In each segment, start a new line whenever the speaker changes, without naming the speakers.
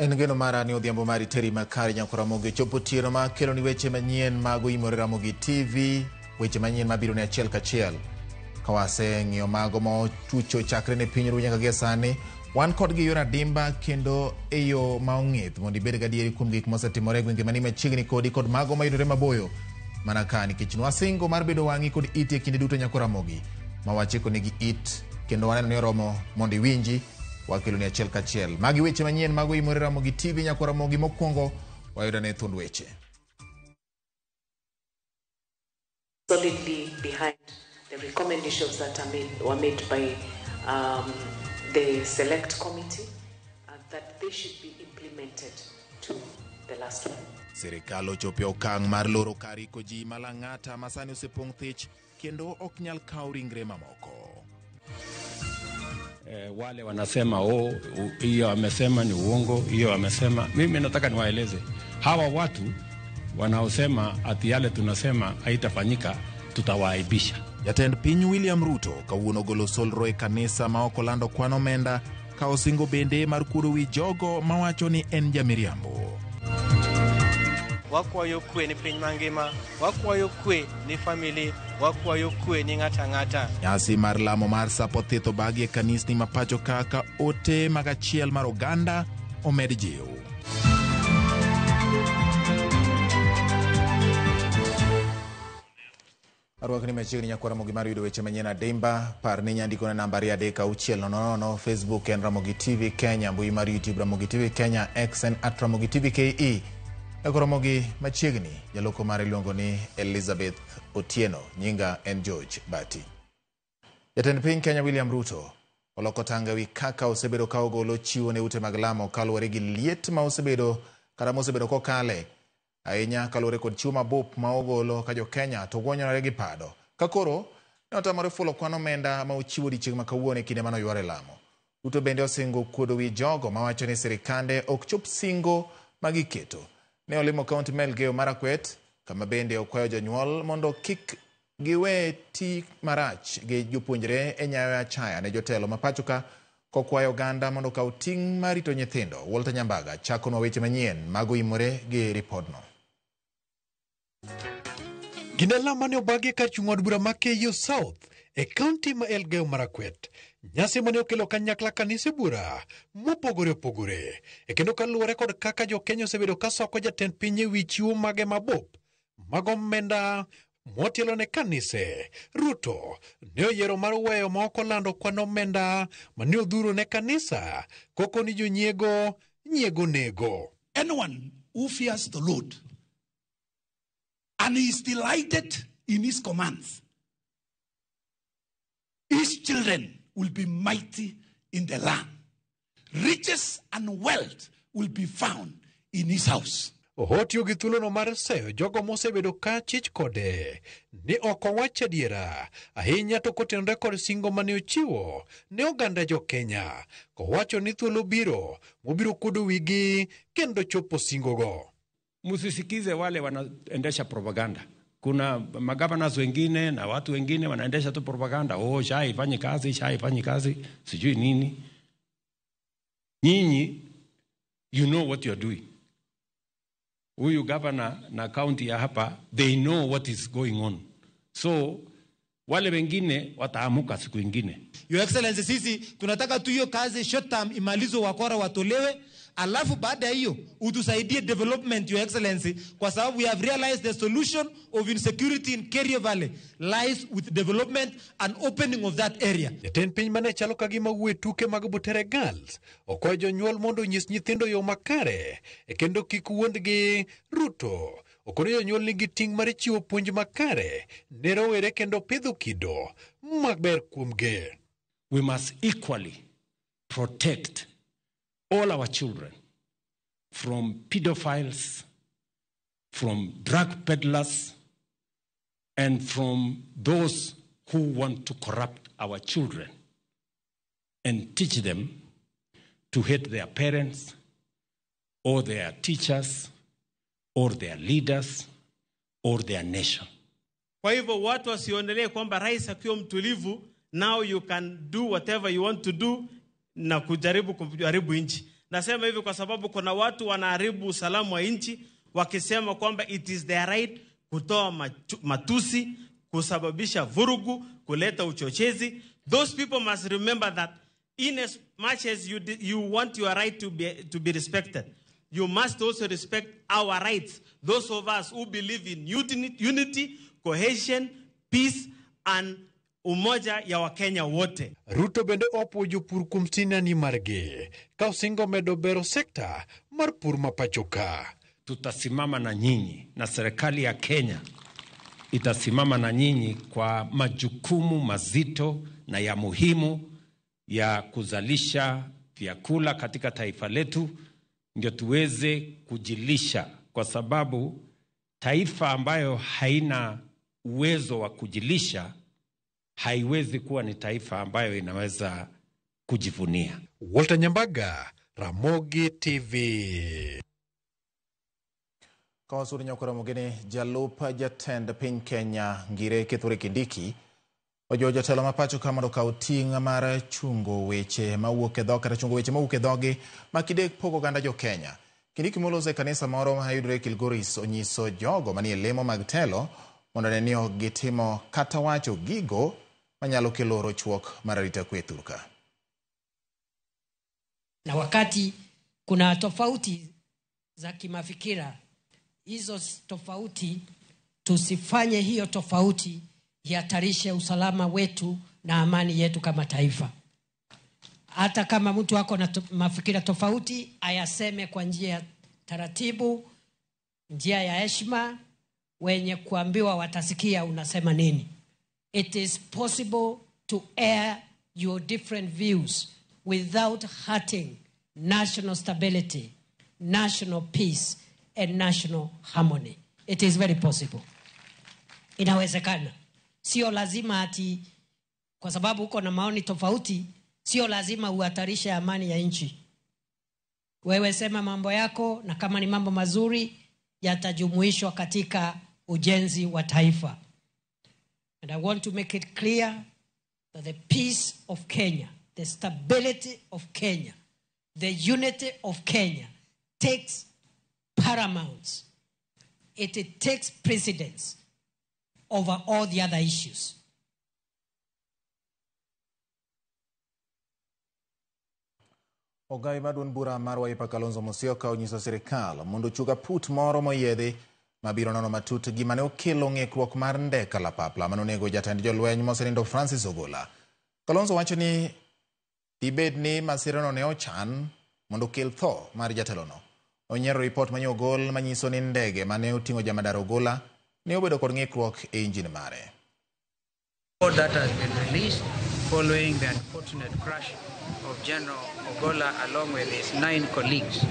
En geno mara ni odhiambo mari teri makare nyako Ramogi chopo otieno ma kelo ni weche manyien mag Oimore Ramogi TV, weche manyien mabiro ni achiel kachiel. Ka waseng'iyo mago ma otucho chakre ne piny ru nyaka gie sani, wan kodgi yor adimba kendo e yo ma ong'ith mondo ibed gadieri kuom gik mosetimore e gwenge mani machiegni kodi kod mago mayudore maboyo mana ka nikech nwasingo mar bedo wang'i kod iti e kinde duto nyako Ramogi ma wachiko nigi it kendo waneno ni oromo mondo iwinji wakelo ni achiel kachiel. Magi weche manyien mago Oimore Ramogi TV nyako Ramogi mokwongo wayudo ne thund weche.
Solidly behind the recommendations that were made by the select committee, that they should be implemented to the last one.
Sirikal ochopo e okang' mar loro kar iko ji ma Lang'ata ma sani osepong' thich kendo ok nyal kaw ringre mamoko.
Wale wanasema oh, hiyo amesema ni uongo, hiyo amesema. Mimi nataka niwaeleze hawa watu wanaosema ati yale tunasema haitafanyika, tutawaaibisha.
Jatend piny William Ruto kawuono ogolo solro e kanisa ma ok olando kwan omenda ka osingo bende mar kuodo wi jogo mawacho ni en jamiriambo.
Wakwayo kwe ni piny mangima, wakwayo kwe ni family, wakwayo kwe ni ng'ata ng'ata.
Nyasi mar lamo mar sapo thith obagi e kanisni ma pacho kaka ote mag achiel mar oganda omed jiw. Arwakni machiegni nyakwa Ramogi mar yudo weche manyien adimba. Par ni nyandiko na namba 23600, Facebook en Ramogi TV Kenya, mbui mar YouTube Ramogi TV Kenya, X en @Ramogi TV KE. Nyakwa Ramogi machiegni, jaloko mare iluongo ni Elizabeth Otieno, nyinga en George Bati. Jatend piny Kenya William Ruto oloko tanga wi kaka osebedo ka ogolo chiwo ne ute mag lamo kaluwore gi liet ma osebedo kata mosebedo kokale ahinya kaluwore kod chiwo mabup ma ogolo ka jo Kenya to gwonyore gi pado. Ka koro ne otamore fulo kwan omenda ma ochiwo odiechieng' ma kawuono e kinde mane oyware lamo. Ruto bende osingo kuodo wi jogo mawacho ni sirikande ok chop singo ma giketo. Ne olimo kaunti ma Elgeyo Marakwet kama bende okwayo jonyuol mondo kik giwe ti marach gi jopuonjre e nyayo achaya ne jotelo ma pacho ka kokwayo oganda mondo okaw ting' mar rito nyithindo. Walter Nyambaga chakonwa weche manyien mag Oimore gi ripodno.
Gin alama mane obagi kar chung' od bura ma Keiyo South e kaunti ma Elgeyo Marakwet. Nyasi mane okelo kanyakla kanise bura mopogore opogore. E kendo kaluwore kod kaka jo-Kenya osebedo ka soko jatend piny e wi chiwo mage mabup mag omenda motielo ne kanise. Ruto ne oyiero mar weyo ma ok olando kwan omenda mane odhuro ne kanisa koko ni jonyiego nyiego nego.
Anyone who fears the Lord and is delighted in his commands, his children will be mighty in the land. Riches and wealth will be found in his house.
Otiyo gi thuolono mar seyo jogo mosebedo ka chich kode ni ok owach adiera ahinya to kotenore kod singo mane ochiwo ne oganda jo-Kenya kowacho ni thuolo biro mobiro kuodo wigi kendo chopo singogo.
Msisikize wale wanaendesha propaganda. Kuna magavanas wengine na watu wengine wanaendesha tu propaganda. Oh, SHA haifanyi kazi, SHA haifanyi kazi, sijui nini. Nyinyi, you know what you are doing. Huyu governor na county ya hapa, they know what is going on. So, wale wengine wataamuka siku ingine.
Your Excellency, sisi tunataka tu hiyo kazi short term imalizwe, wakora watolewe, alafu baada ya hiyo utusaidie development, Your Excellency, kwa sababu we have realized the solution of insecurity in Kerio Valley lies with development and opening of that area.
Jatend piny mane chalo ka gima wuoyo e tuke mag Butere Girls okwayo jonyuol mondo onyis nyithindo yo makare e kendo kik wuondgi. Ruto okono jonyuol nigi ting' mar chiwo puonj makare ne rowere kendo pidho kido maber kuomgi.
We must equally protect all our children from pedophiles, from drug peddlers, and from those who want to corrupt our children and teach them to hate their parents or their teachers or their leaders or their nation.
Kwa hivyo watu wasiondelee kwamba rais akiwa mtulivu, now you can do whatever you want to do na kujaribu kuharibu nchi.
Nasema hivi kwa sababu kuna watu wanaharibu usalama wa nchi wakisema kwamba it is their right kutoa matusi, kusababisha vurugu, kuleta uchochezi. Those people must remember that in as much as you want your right to be respected, you must also respect our rights. Those of us who believe in unity, cohesion, peace and umoja ya Wakenya wote.
Ruto bende opuo jopur kuom sinani margi ka osingo medo bero sekta mar pur ma pacho ka.
Tutasimama na nyinyi na serikali ya Kenya itasimama na nyinyi kwa majukumu mazito na ya muhimu ya kuzalisha vyakula katika taifa letu, ndio tuweze kujilisha, kwa sababu taifa ambayo haina uwezo wa kujilisha haiwezi kuwa ni taifa ambayo inaweza kujivunia.
Walter Nyambaga, Ramogi TV.
Kawasuri nyakora mogene jalup jatend piny Kenya Ngire Kithure Kindiki ojiwo jotelo ma pacho ka mondo okaw ting' mar chungo weche mawuok e dhok kata chungo weche mawuok e dhogi ma kidek pogo oganda jo Kenya. Kindiki moloso e kanisa moro mayudore Kilgoris onyiso jogo manie lemo mag telo mondo one ni ok gitimo kata wacho gigo manyalo kelo rochruok mar arita kwe thurka.
Na wakati kuna tofauti za kimafikira, hizo tofauti tusifanye hiyo tofauti ihatarishe usalama wetu na amani yetu kama taifa. Hata kama mtu ako na mafikira tofauti, ayaseme kwa njia ya taratibu, njia ya heshima, wenye kuambiwa watasikia unasema nini. It is possible to air your different views without hurting national stability, national peace and national harmony. It is very possible. Inawezekana. Sio lazima ati kwa sababu uko na maoni tofauti, sio lazima uhatarishe amani ya nchi. Wewe sema mambo yako, na kama ni mambo mazuri yatajumuishwa katika ujenzi wa taifa. And I want to make it clear that the peace of Kenya, the stability of Kenya, the unity of Kenya takes paramount. It takes precedence over all the other issues.
Ogai mar duond bura mar Wiper Kalonzo Musyoka onyiso sirikal mondo ochung aput moro moyiedhi mabiro nono matut gima ne okelo ng'ikruok mar ndek kalapapla manonego jatend jolweny mosenindo Francis Ogola. Kalonzo wacho ni dibed ni masirano ne ochan mondo okel tho mar jatelono. Onyiero ripot manye ogol manyiso ni ndege mane oting'o jamadar Ogola ne obedo kod ng'ikruok e injin mare.
That has been released following the unfortunate crash of General Ogola along with his 9 colleagues.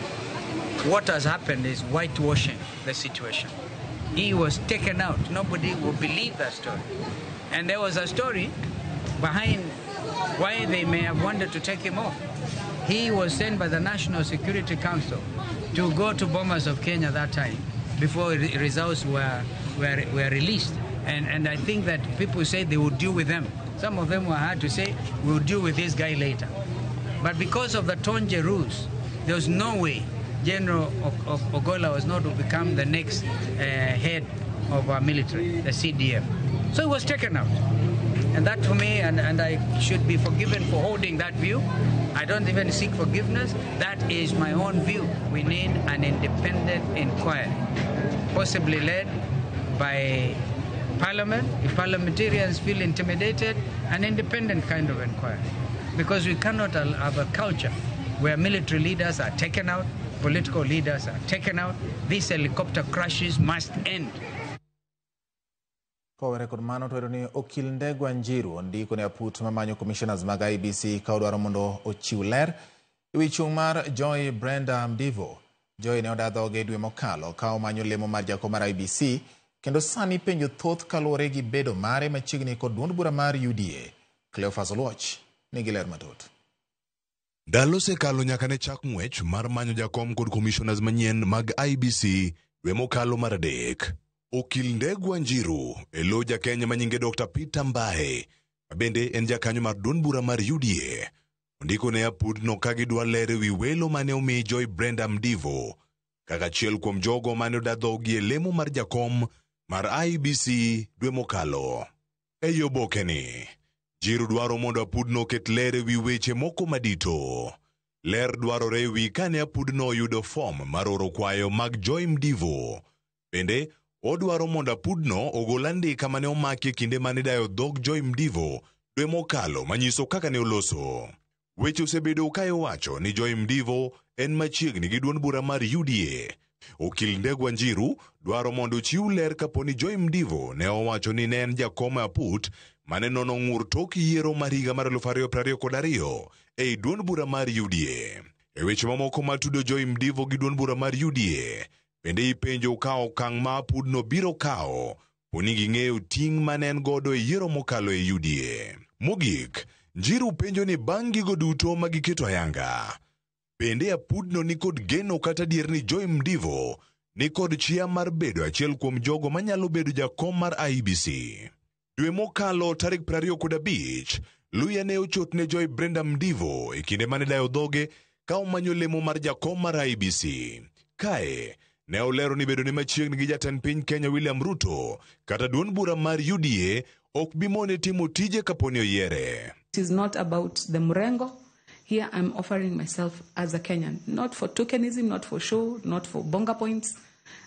What has happened is whitewashing the situation. He was taken out. Nobody will believe that story. And there was a story behind why they may have wanted to take him off. He was sent by the National Security Council to go to Bomas of Kenya that time before results were released. And I think that people said they would deal with them. Some of them were hard to say, we'll deal with this guy later. But because of the Tonje rules, there was no way General Ogola was not to become the next head of our military, the CDF. So he was taken out. And that for me, and I should be forgiven for holding that view. I don't even seek forgiveness. That is my own view. We need an independent inquiry, possibly led by Parliament. If parliamentarians feel intimidated, an independent kind of inquiry. Because we cannot have a culture where military leaders are taken out, political leaders are taken out. These helicopter crashes must end.
Kowere kod mano to ni okil Ndegwa Njiru ondiko ne aput mamanyo commissioners mag IEBC ka odwaro mondo ochiw ler ewi chung' mar Joy Brenda Mdivo. Joy ne oda dhoge dwe mokalo ka omanyo lemo mar jakom mar IEBC kendo sani penjo thoth kaluwore gi bedo mare machiegni kod duond bura mar UDA. Cleophas Oluoch nigi ler mathoth.
Ndalo osekalo nyaka ne chak ng'wech mar manyo jakom kod commissioners manyien mag IEBC dwe mokalo mar adek. Okil Ndegwa Njiru e lo jakenya manyinge Dr. Peter Mbae, ma bende en jakanyo mar duond bura mar UDA, Ondiko ne apudno ka gidwa ler ewi welo mane omi Joy Brenda Mdivo kaka achiel kuom jogo mane oda dhogi e lemo mar jakom mar IEBC dwe mokalo. Ei obokeni, Njiru dwaro mondo apudno oket ler ewi weche moko madito. Ler dwarore ewi kane apudno oyudo fom mar oro kwayo mag Joy Mdivo. Bende, odwaro mondo apudno ogol andika mane omaki e kinde mane idayo dhog Joy Mdivo dwe mokalo manyiso kaka ne oloso. Weche osebedo ka iwacho ni Joy Mdivo en machiegni gi duond bura mar UDA. Okil Ndegwa Njiru dwaro mondo ochiw ler kapo ni Joy Mdivo ne owacho ni ne en jakom e aput mane nono ng'ur tok yiero mar higa mar 2022 ei duond bura mar UDA. E weche mamoko matudo Joy Mdivo gi duond bura mar UDA, bende ipenjo ka okang' ma apudno biro kawo poni ging'eyo ting' mane en godo e yiero mokalo e UDA. Mogik, Njiru penjo ni bang' gigo duto ma giketo ayanga, bende apudno ni kod geno kata adier ni Joy Mdivo ni kod chia mar bedo achiel kuom jogo manyalo bedo jakom mar IEBC. Dwe mokalo tarik 25, Luya ne ochot ne Joy Brenda Mdivo e kinde mane dayo dhoge ka omanyo lemo mar jakom mar IEBC. Kae, ne olero ni bedo ne machiegni gi jatend piny Kenya William Ruto kata duond bura mar UDA ok bi mone timo tije kapo ni oyiere.
It is not about the Murengo. Here I'm offering myself as a Kenyan, not for tokenism, not for show, not for bonga points.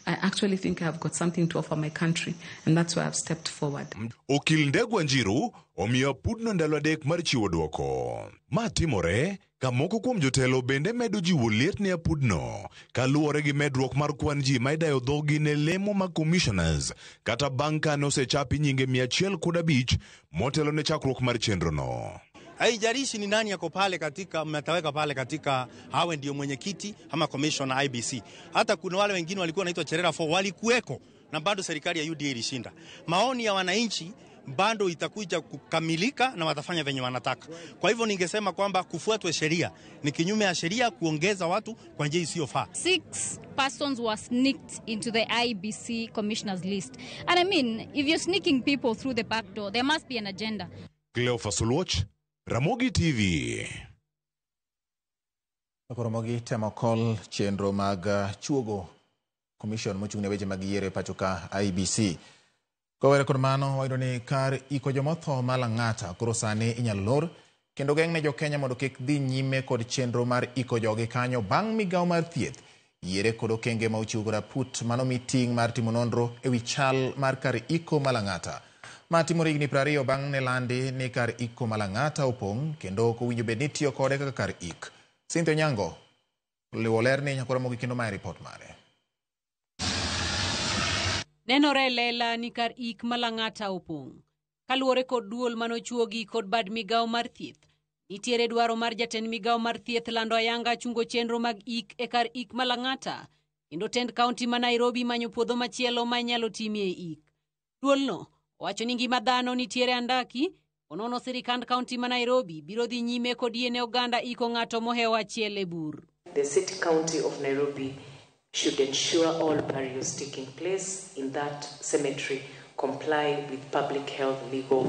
I actually think I've got something to offer my country, and that's why I've stepped forward.
Okil Ndegwa Njiru omiyo apudno ndalo adek mar chiwo dwoko. Ma timore ka moko kuom jotelo bende medo jiwo liet ne apudno kaluwore gi medruok mar kwan ji ma idayo dhogi ne lemo mag commissioners kata bang' ka nosechapi nyinge 105 motelo ne chakruok mar chenrono.
Haijalishi ni nani yako pale katika mnataweka pale katika hawe ndio mwenyekiti ama commissioner IEBC. Hata kuna wale wengine walikuwa wanaitwa Cherera 4 walikuweko na bado serikali ya UDA ilishinda. Maoni ya wananchi bado itakuja kukamilika na watafanya venye wanataka. Kwa hivyo ningesema kwamba kufuatwe sheria ni kinyume ya sheria kuongeza watu kwa njia isiyofaa.
6 persons were sneaked into the IEBC commissioners list. And I mean, if you're sneaking people through the back door, there must be an agenda.
Cleophas Oluoch, Ramogi TV.
Koro temo kol chenro mag chuogo commission mochung' ne weche mag yiero e pacho ka IEBC. Kowere kod mano, wayudo ni kar iko jomotho ma Lang'ata koro sani inyalo lor kendo geng' ne jo-Kenya mondo kik dhi nyime kod chenro mar iko jogi kanyo bang' migawo mar thieth yiere kod okenge ma ochiw kod aput manomi ting' mar timo nonro ewi chal mar kar iko ma Lang'ata. Ma timore higni 20 bang' ne landi ni kar iko ma Lang'ata opong' kendo ok owinjo bed ni itiyo kode kaka kar ik. Cynthia Onyango oliwo ler ni nyakora mogi kendo mae ripot mare.
Nenore e lela ni kar ik ma Lang'ata opong'. Kaluwore kod duol manochuogi kod bad migawo mar thieth, nitiere dwaro mar jatend migawo mar thieth lando ayanga chungo chenro mag ik e kar ik ma Lang'ata, kendo tend kaunti ma Nairobi manyo puodho machielo ma inyalo timie ik. Duolno owacho ni ngima dhano nitiere andaki, onono sirikand kaunti ma Nairobi biro dhi nyime kod yiene oganda iko ng'ato mohewo achiel e bur.
The City County of Nairobi should ensure all burials taking place in that cemetery comply with public health legal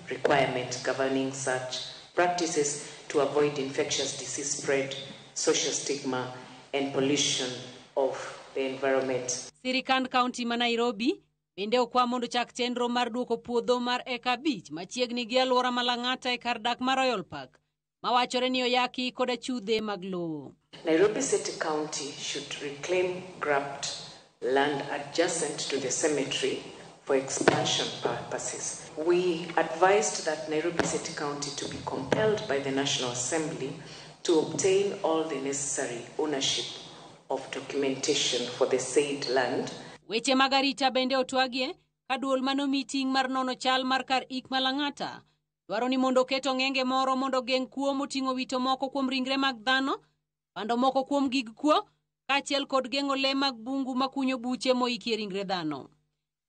requirement governing such practices to avoid infectious disease spread, social stigma, and pollution of the environment.
Sirikand kaunti ma Nairobi bende okwa mondo chak chenro mar duoko puodho mar eka 5 machiegni gi alwora ma Lang'ata e kar dak mar Royal Park, mawachore ni oyaki kod achudhe mag lowo.
Nairobi City County should reclaim grabbed land adjacent to the cemetery for expansion purposes. We advised that Nairobi City County to be compelled by the National Assembly to obtain all the necessary ownership of documentation for the said land.
Weche mag arita bende otwagie ka duol manomi ting' mar nono chal mar kar ik ma Lang'ata dwaro ni mondo oket ong'enge moro mondo ogeng' kuo moting'o wito moko kuom ringre mag dhano, pando moko kuom gig kuo, kaachiel kod geng'o le mag bungu makunyo buche moikie ringre dhano.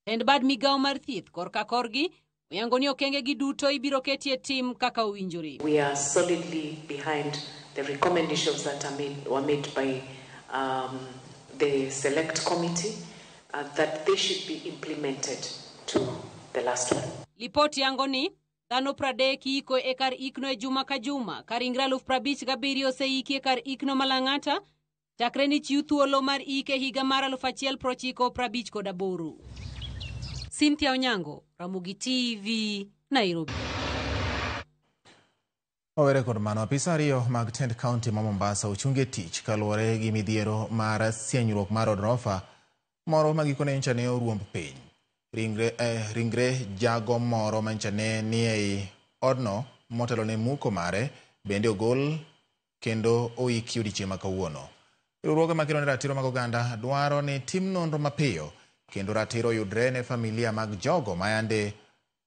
Tend bad migawo mar thieth korka korgi oyango ni okenge gi duto ibiro ketie tim kaka owinjore.
We are solidly behind the recommendations that were made by the select committee, that they should be implemented to the last one.
Lipoti yango ni Dhano 30 iko e kar ikno e juma ka juma ka ringre 57,000 oseiki e kar ikno ma Lang'ata chakre ni chiw thuolo mar ik e higa mar 1958. Cynthia Onyango, Ramogi TV, Nairobi.
Owere kod mano, apisa ariyo mag tend kaunti ma Mombasa ochungi e tich kaluwore gi midhiero mar sienyruok mar od rofa moro ma gikone nyocha ne oruomb piny. Ringre jago moro ma nyocha ne ni ei odno motelo ne muko mare bende ogol kendo oiki odiechieng' ma kawuono. Riwruoge makedo ne ratiro mag oganda dwaro ni tim nonro mapiyo kendo ratiro oyudre ne familia mag jogo ma yande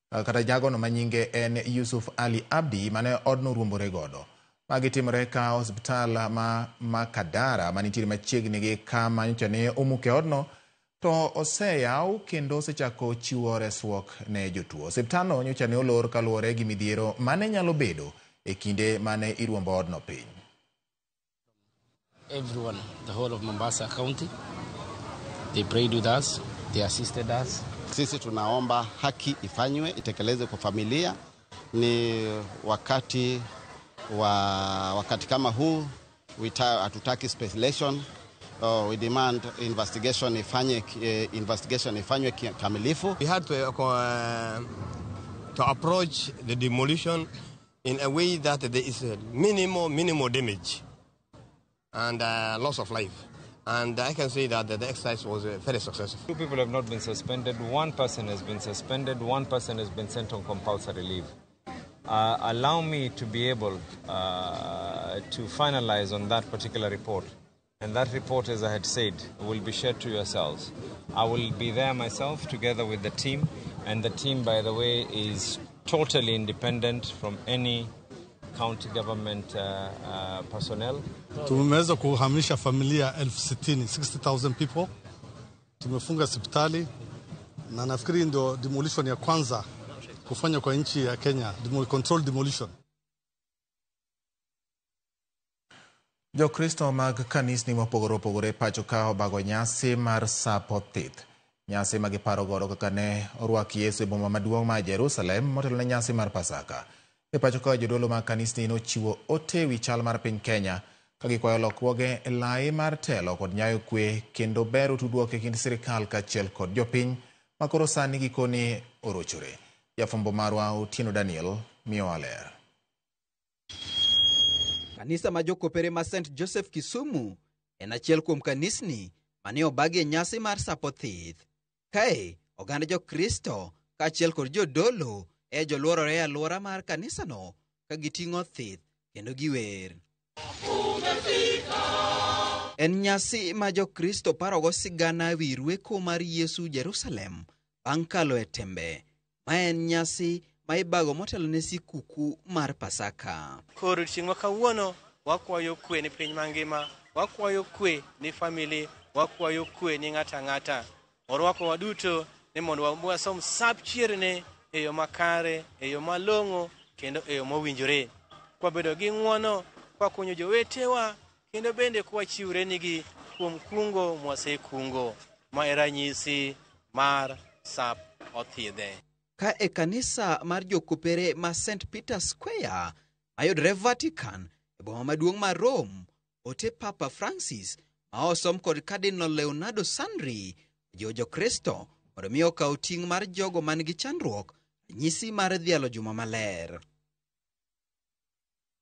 kata jagono ma nyinge en Yusuf Ali Abdi mane odno oruombore godo. Magi timore ka osiptal ma Makadara manitiere machiegni gi kama nyocha ne omuke odno to oseyaw kendo osechako chiwo resruok ne jotuo. Osiptalno nyocha ne olor kaluwore gi midhiero mane nyalo bedo e kinde mane iruombo odno piny.
Everyone, the whole of Mombasa County, they prayed with us, they assisted us.
Sisi tunaomba haki ifanywe, itekelezwe kwa familia. Ni wakati kama huu, hatutaki speculation. We demand investigation ifanywe kamilifu.
We had to approach the demolition in a way that there is minimal damage and loss of life. And I can say that the exercise was very successful.
2 people have not been suspended. 1 person has been suspended. 1 person has been sent on compulsory leave. Allow me to be able to finalize on that particular report. And that report, as I had said, will be shared to yourselves. I will be there myself together with the team. And the team, by the way, is totally independent from any county government personnel.
Tumeweza kuhamisha familia 60,000, 60,000 people. Tumefunga hospitali na nafikiri ndio demolition ya kwanza kufanya kwa nchi ya Kenya, control demolition.
Jokristo mag kanisni mopogore opogore pacho ka obago nyasi mar Sapo Thith. Nyasi ma giparo godo kaka ne orwak Yesu e boma maduong' ma Jerusalem motelo ne nyasi mar Pasaka. E pacho ka jodolo mag kanisni nochiwo ote wi chal mar piny Kenya ka gikwayo lokruoge e lai mar telo kod nyayo kwe kendo bero tudruok e kind sirikal kaachiel kod jopiny ma koro sani gikone orochore. Jafwambo marwa Otieno Daniel miyowa ler.
Kanisa ma jokopere ma St. Joseph Kisumu en achiel kuom kanisni mane obagi e nyasi mar Sapo Thith. Kae oganda Jokristo kaachiel kod jodolo e joluorore e alwora mar kanisano ka giting'o thith kendo giwer. En nyasi ma Jokristo parogo sigana wi rweko mar Yesu Jerusalem bang' kalo e tembe. Ma en nyasi ma ibago motelo ne sikuku mar Pasaka.
Koro chieng' ma kawuono wakwayo kwe ni piny mangima, wakwayo kwe ni famili, wakwayo kwe ni ng'ato ang'ata. Orwako waduto ni mondo wasom sap chierne e yo makare, e yo malong'o kendo e yo mowinjore. Kwabedo gi ng'uono, kwakonyo jowetewa kendo bende kwachiwre nigi kuom kungo mwasekungo. Ma e ranyisi mar sap othidhe.
Ka e kanisa mar jokopere ma St. Peter Square mayudore Vatican e boma maduong' mar Rome, ote Papa Francis ma osom kod Cardinal Leonardo Sandri ojiwo Jokristo mondo mi okaw ting' mar jogo man gi chandruok, ranyisi mar dhialo juma maler.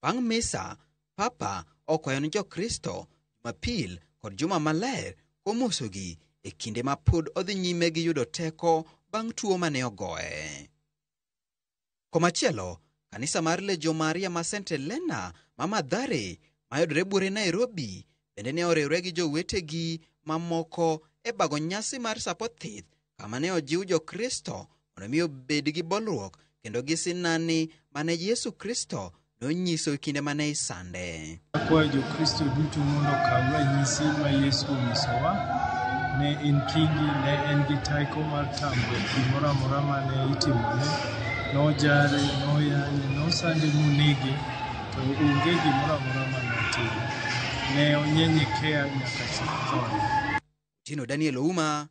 Bang' misa, Papa okwayo ne Jokristo Jumapil kod Juma Maler komosogi e kinde ma pod odhi nyime gi yudo teko bang' tuo mane ogoye. Komachielo, kanisa mar Legio Maria ma St. Helena ma Mathare mayudore buore Nairobi bende ne oriwre gi jowetegi mamoko e bago nyasi mar Sapo Thith kama ne ojiw Jokristo mondo mi obed gi bolruok kendo gi sinani mane Yesu Kristo nonyiso e kinde mane isande.
Akwayo Jokristo duto mondo okaw ranyisi ma Yesu onyisowa. Ne en kingi, ne en gi teko mar tamruok gimoro amora mane itimone. Nojare, noyanye, nosande monege, to onge gimoro amora mane otimo. Ne onyenyekea nyaka chop thone.
Otieno Daniel Ouma,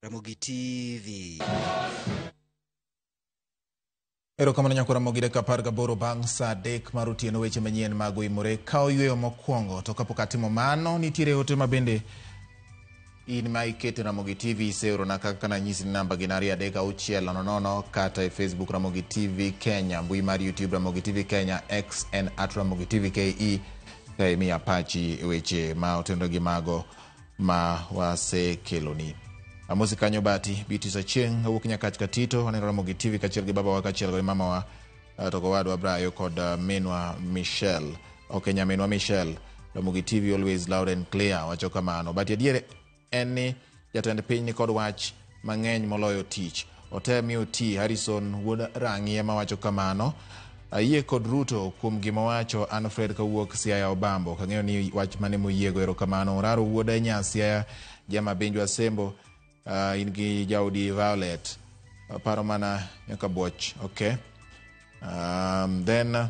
Ramogi TV.
Erokamano nyakwara Ramogi, dakika 18 bang' saa 3 mar otieno weche manyien mag oimore kawo yweyo mokwongo. To kapok atimo mano, nitiere ote ma bende in ma iketo Ramogi TV iseorona kaka nanyisi ni namba gin 2 3 6 0 0 kata e Facebook Ramogi TV Kenya, mbui mar YouTube Ramogi TV Kenya, X en @Ramogi TV KE ka imiya pachi e weche ma otenore gi mago ma wasekeloni. Amosi kanyo Bati, Beatrice Achieng', awuok Nyakach Katito, waneno Ramogi TV kaachiel gi babawa kaachiel gi mamawa to gowadwa Brayo kod minwa Michelle. Ok nyaminwa Michelle, Ramogi TV always loud and clear, wacho kamano. But adier en ni jatend piny nikod wach mang'eny moloyo tich. Otem mi oti, Harrison wuod Rang'i ema wacho kamano. Ayie kod Ruto kuom gima owacho. An Fred kawuok Siaya Obambo. Ok ang'eyo ni wach mane moyiego, erokamano. Oraro wuod Nya Siaya, Jama Benjwa Sembo, in gi jaodi Violet. Paro mana nyaka buoch. Okay. Then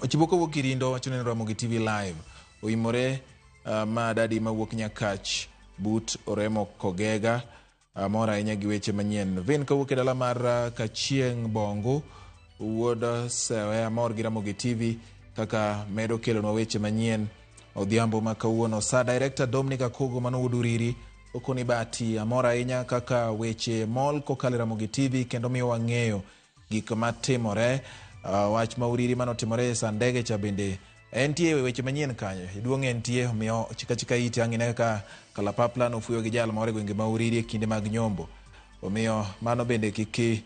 Ochibo kowuok Kirindo wacho ni Ramogi TV live. Oimore ma dadi mawuok Nyakach but Oremo Kogega. Amor ahinya gi weche manyien. Vin kawuok e dala mar Kachieng' Bongu, wuod Sewe, amor gi Ramogi TV kaka medo kelonwa weche manyien odhiambo ma kawuono. Sa Director Dominic Akogo mano wuod Uriri okoni Bati, amor ahinya kaka weche mol kokalo e Ramogi TV kendo miyo wang'eyo gik matimore. Wach ma Uriri manotimore e sa ndege cha bende entie weche manyien kanyo. Jaduong' entie, omiyo chika chika iti ang' ine kaka kalapapla nofuyo gi jal moro e gwenge ma Uriri e kinde mag nyombo. Omiyo mano bende kik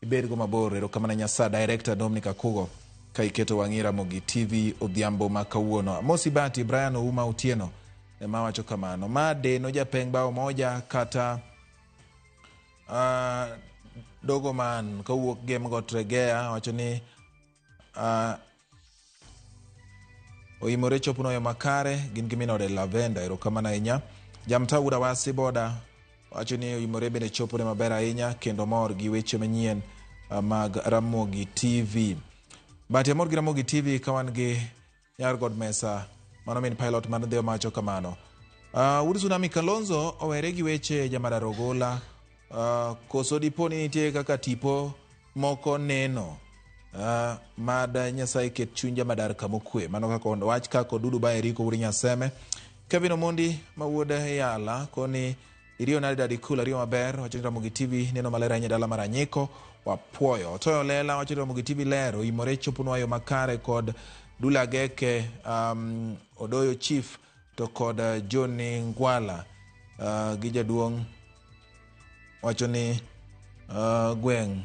ibedgo mabor. Erokamano Nyasaye Director Dominic Akugo ka iketo wang'i Ramogi TV odhiambo ma kawuono. Amosi Bati, Brian Ouma Otieno ema wacho kamano. Ma Deno Japeng bao moja kata dogo man kawuok Gem Got Regea wacho ni oimore chopo yo makare gin gi minode Lavenda. Erokamano ahinya. Jamta Wuod Awasi Boda wacho ni oimore bende chopone maber ahinya kendo mor gi weche manyien mag Ramogi TV. Bati amor gi Ramogi TV ka wan gi nyar God Mesa mano min pilot mar Ndhiwa mawacho kamano. Wuod Tsunami Kalonzo owere gi weche Jamadar Ogola. Koso dipo ni nitie kaka tipo moko neno. Mad Nyasaye ket chuny Jamadar kamokwe. Mano kaka wach kaka Odudu ba Eriko wuod Nyaseme. Kevin Omondi ma wuod Yala koni iriyo nade Daddy Cool, ariyo maber wacho ni Ramogi TV neno maler ahinya dala mar Anyiko wapuoyo. Otoyo Lela wacho ni Ramogi TV ler oimore choponwa yo makare kod Dula Geke, Odoyo Chief to kod Johnny Ngwala gi jaduong' wacho ni gweng'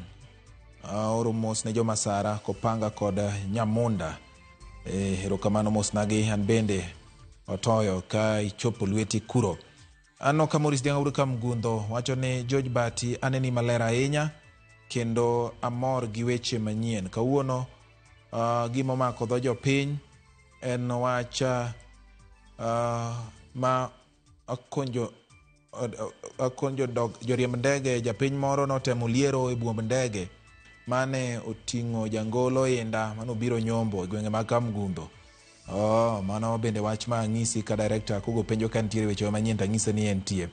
oro mos ne jomasara Kopanga kod Nyamunda. Erokamano mosnagi an bende Otoyo ka ichopo lweti kuro. Anno ka Maurice Dianga wuod Kamgundho wacho ni George Bati aneni maler ahinya kendo amor gi weche manyien. Kawuono gima omako dho jopiny en wach ma akonjo joriemb ndege. Japiny moro notemo liero e buomb ndege mane oting'o jangolo inda manobiro nyombo e gwenge mag Kamgundho. Mano bende wach ma ang'isi ka director Kugo penjo ka nitiere weche manyien to ang'ise ni entie.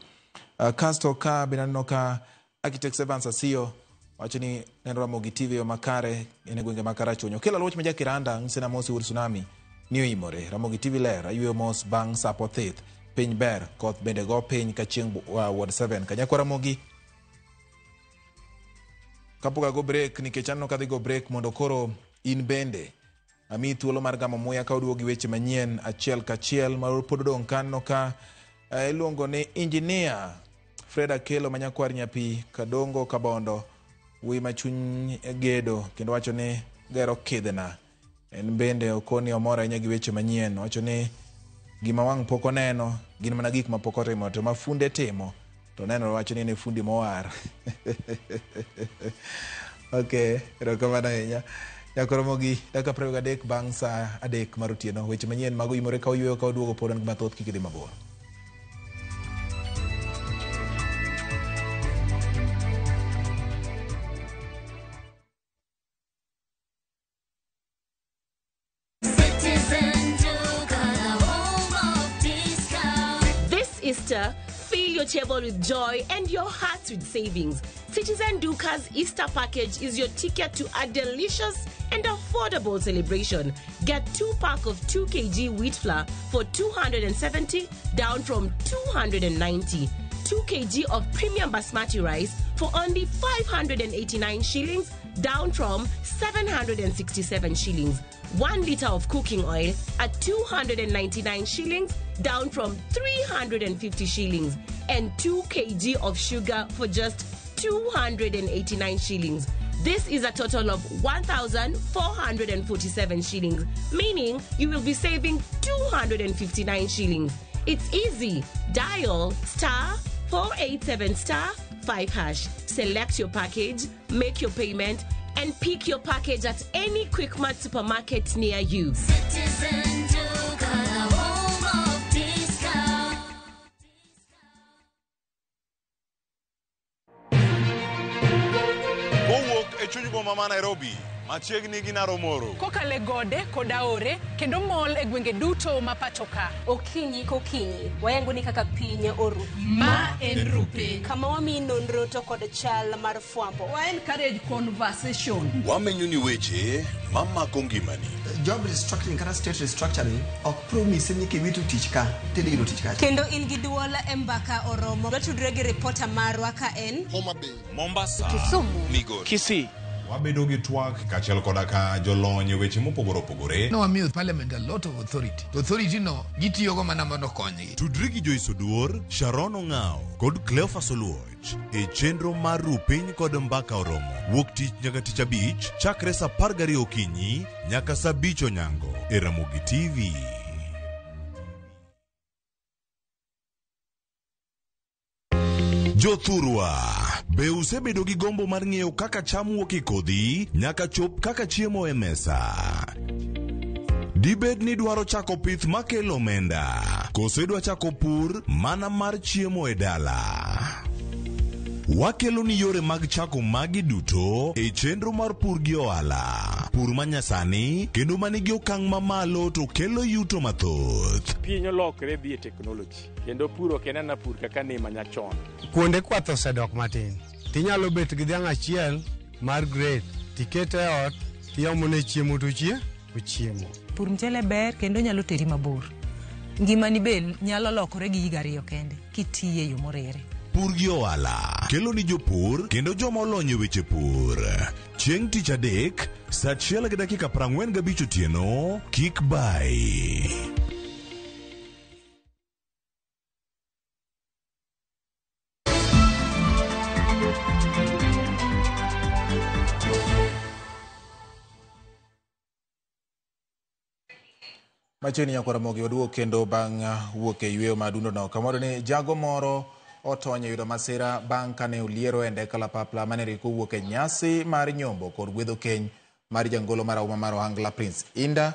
Kasto ka bende aneno ka Architect Evans Asiyo wacho ni neno Ramogi TV yo makare en e gwenge mag Karachuonyo. Okelo aluoch ma Jakiranda ng'ise na mosi wuod Tsunami ni oimore. Ramogi TV ler ayweyo mos bang' sapo thith. Piny ber, koth bende go piny ka chieng' Ward 7. Kanyakwa Ramogi kapok ago break nikech aneno kadhi go break mondo koro in bende amiyi thuolo mar gamo muya ka oduogo gi weche manyien achiel kachiel ma pod odong' kanno ka iluongo ni Engineer Fred Akelo ma nyakwar Nyapi Kadongo Kabondo wuoyi ma chuny gedo kendo wacho ni gero kidhna. En bende okoni omor ahinya gi weche manyien. Wacho ni gima wang' pok oneno gin mana gik ma pok otimo to ma funde timo to nenore wacho ni en e fundi mowar. Okay, erokamano ahinya. Nyakoromogi dakika 23 bang' saa 3 mar otieno. Weche manyien mago imore ka oyweyo ka oduogo pod wan gi mathoth kik idhi mabor.
This Easter, fill your table with joy and your heart with savings. Citizen Duka's Easter package is your ticket to a delicious and affordable celebration. Get 2 pack of 2 kg wheat flour for 270 down from 290. 2 kg of premium basmati rice for only 589 shillings down from 767 shillings. 1 liter of cooking oil at 299 shillings down from 350 shillings, and 2 kg of sugar for just 289 shillings. This is a total of 1,447 shillings, meaning you will be saving 259 shillings. It's easy. Dial star 487 star 5 hash. Select your package, make your payment, and pick your package at any Quickmart supermarket near you.
Citizen Duka, the home of discount.
Kowuok e chuny boma ma Nairobi, machiegni gi Naromoro.
Kokale gode kod aore kendo mol e gwenge duto ma pacho ka.
Okinyi kokinyi, wayango ni kaka piny oru.
Ma en Rupe.
Kama wamiyi nonro to kod chal mar fwambo.
Wa encourage conversation.
Wamenyo ni weche mamako ngimani.
Job restructuring kata state restructuring ok promise ni kiwito tich ka tidhi yudo tich kacha.
Kendo in gi duol e mbaka oromo. Watudre gi ripota marwa ka en
Homa Bay, Mombasa,
Kisumu,
Migori,
Kisii.
Wabedo gi twak kaachiel koda ka jolony e weche mopogore opogore.
Nowamiyo parliament a lot of authority. To authority no gitiyogo mana mondo okonygi.
Tudri gi Joyce Oduor, Sharon Ong'ao kod Cleophas Oluoch e chenro mar Ru Piny kod Mbaka Oromo. Wuok tich nyaka tich abich chakre saa 12 okinyi nyaka saa 5 onyango e Ramogi TV. Jothurwa, be usebedo gi gombo mar ng'eyo kaka cham wuok e kodhi nyaka chop kaka chiemo e mesa? Dibed ni dwaro chako pith makelo omenda, koso idwa chako pur mana mar chiemo e dala? Wakelo ni yore mag chako magi duto e chenro mar pur gi ohala. Pur manyasani kendo manigi okang' mamalo to kelo yuto mathoth.
Piny olokre dhi e teknoloji kendo pur ok en ana pur kaka ne manyachon.
Kuonde kwath osedok matin. Tinyalo bet gi dhiang' achiel mar grade, tikete e ot, tiomone chiemo to ochiemo.
Pur mchele ber kendo nyalo teri mabor. Ngimani be nyalo lokore gi higa ariyo kende kitiye yo morere.
Pur gi ohala kelo ni jopur kendo joma olony e weche pur. Chieng' tich adek saa 1:45 otieno, kik bai.
Machiegni nyakwar Ramogi waduogo kendo bang' wuok e yweyo madundo no. Kamoro ni jago moro otony e yudo masira bang' kane oliero e ndek kalapapla mane riko wuok e nyasi mar nyombo kod gwedho keny mar jangolo marahuma mar Ohangla Prince Inda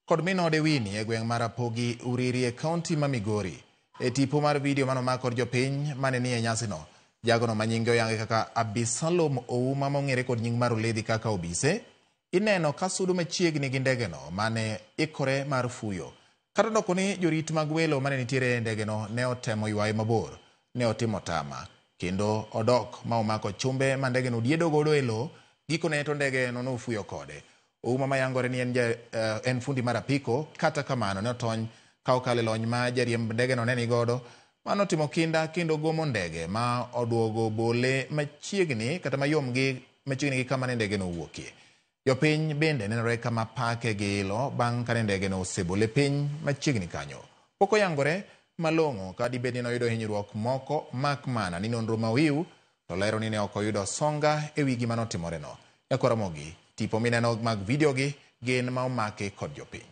kod min ode Winnie e gweng' mar Rapogi Uriri e kaunti ma Migori. E tipo mar video manomak kod jopiny mane ni e nyasino, jagono ma nyinge oyange kaka Abisalom Ouma mong'ere kod nying mar Oledhi kaka Obise, ineno ka sudo machiegni gi ndegeno mane ikore mar fuyo. Kata doko ni jorit mag welo mane nitiere e ndegeno ne otemo ywaye mabor, ne otimo tama kendo odok ma omako chumbe ma ndegeno diedo godo e lowo. Gikone to ndegeno nofuyo kode. Ouma mayangore ni en fundi mar apiko, kata kamano ne otony ka okalo e lony ma jariemb ndegeno ne nigodo, mano timo kinda kendo gomo ndege ma oduogo bole machiegni kata mayom gi machiegni gi kama ne ndegeno owuokie. Jopiny bende nenore kama pake gi ilo bang' kane ndegeno osebole piny machiegni kanyo. Pok oyangore malong'o ka dibed ni noyudo hinyruok moko mak mana ni nonro ma ohiw to lero ni ne ok oyudo songa e wi gima notimoreno. Nyakwar Ramogi, tipo mineno mag video gi gin ma omaki kod jopiny.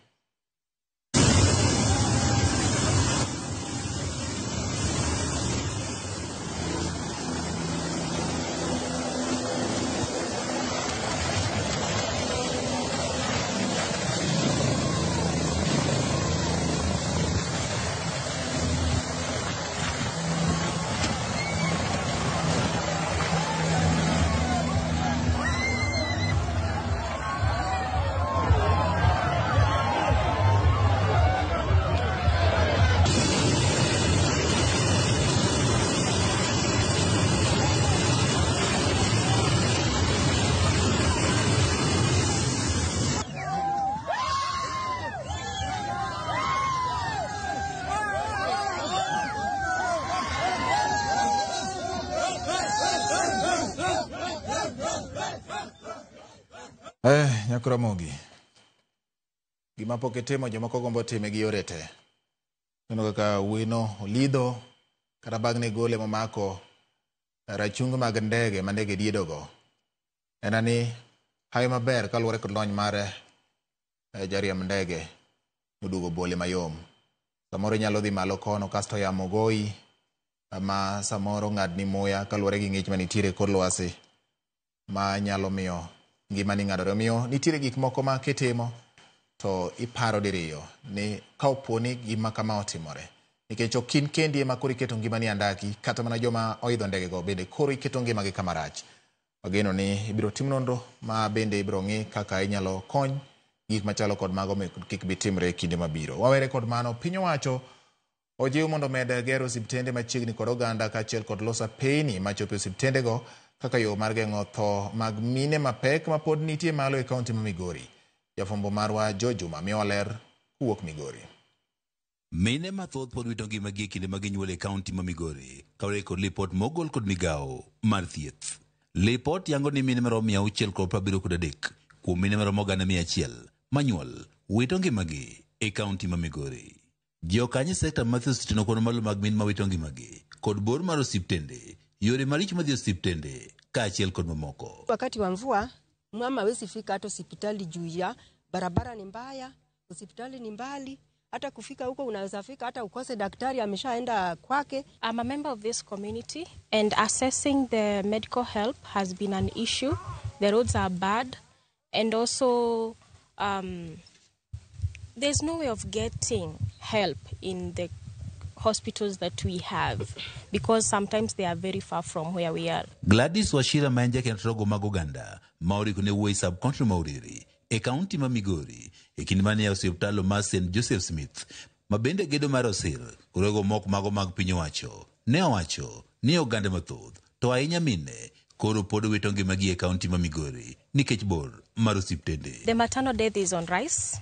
Nyako Ramogi, gima pok itimo jomoko gombo time gi yore te. Neno kaka wuoyino olidho kata bagne gole momako rachungi mag ndege ma ndege diedogo. En ni hawi maber kaluwore kod lony mar jariemb ndege noduogo bole mayom. Samoro inyalo dhi malo kono kasto yamo goyi ma samoro ng'adni muya kaluwore gi ng'ich manitiere e kor lwasi ma nyalo miyo ngimani ng'adore. Omiyo nitiere gik moko ma kitimo to iparo diriyo ni ka opo ni gima kama otimore, nikech ok in kendi ema koro iketo ngimani andaki, kata mana joma oidho ndege go bende koro iketo ngimagi kama rach. Wageno ni ibiro tim nonro ma bende ibiro ng'i kaka inyalo kony gik machalo kod mago kik bi timre e kinde mabiro. Wawere kod mano, piny owacho ojiw mondo omed gero osiptende machiegni kod oganda kaachiel kod loso apeyni machopo e osiptendego kaka yo mar geng'o tho mag mine mapek ma pod nitie malo e kaunti ma Migori. Jafwambo marwa George Juma miyowa ler kowuok Migori.
Mine mathoth pod wito ngimagi e kinde ma ginyuol e kaunti ma Migori, kaluwore kod lipot mogol kod migawo mar thieth. Lipot yango ni mine maromo 673 kuom mine maromo 100,000 manyuol wito ngimagi e kaunti ma Migori. Jokanyo e sekta mathoth oseteno kwan malo mag mine mawito ngimagi kod bor mar osiptende, yore maricho madhi osiptende kaachiel kod mamoko.
Wakati wa mvua mama hawezi fika hata hospitali juu ya barabara ni mbaya, hospitali ni mbali, hata kufika huko unaweza fika hata ukose daktari ameshaenda kwake.
I'm a member of this community and accessing the medical help has been an issue. The roads are bad and also there's no way of getting help in the hospitals that we have because sometimes they are very far from where we are.
Gladys Wachira ma en jakend rogo mag oganda ma oriko ne wuoyi sub county ma Uriri e kaunti ma Migori e kinde mane yawo osiptal mar St Joseph Smith ma bende gedo mar osir korego mok mago mag piny owacho ne owacho ni oganda mathoth to ahinya mine koro pod wito ngimagi e kaunti ma Migori nikech bor mar osiptende.
The maternal death is on rise,